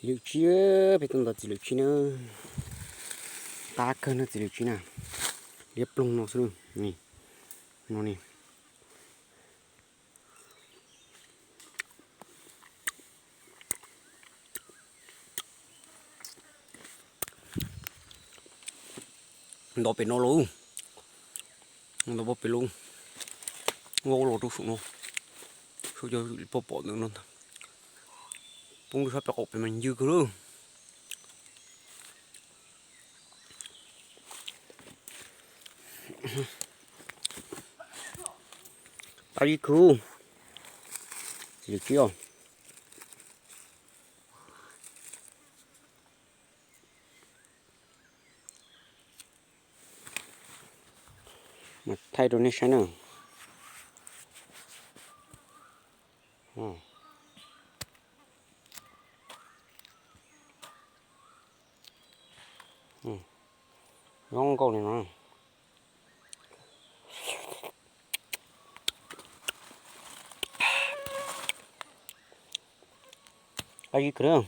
Txiv lwm tsib, peb tuaj ntov txiv lwm tsib na. Qab kawg na txiv lwm tsib na. Liab ploog no xwb. No ni. Ntov pem no lauj. Ntov pem lauj. Ua los rau saum no. Saum cov pom pom ntawm no ntag. Poob rau sab pem qaum pem mas ncw kawg lauj. Qab ib khub. Txiv lwm tsib os. Mas thaij rau nej saib na. Zoo nkauj li no. Qab ib khub.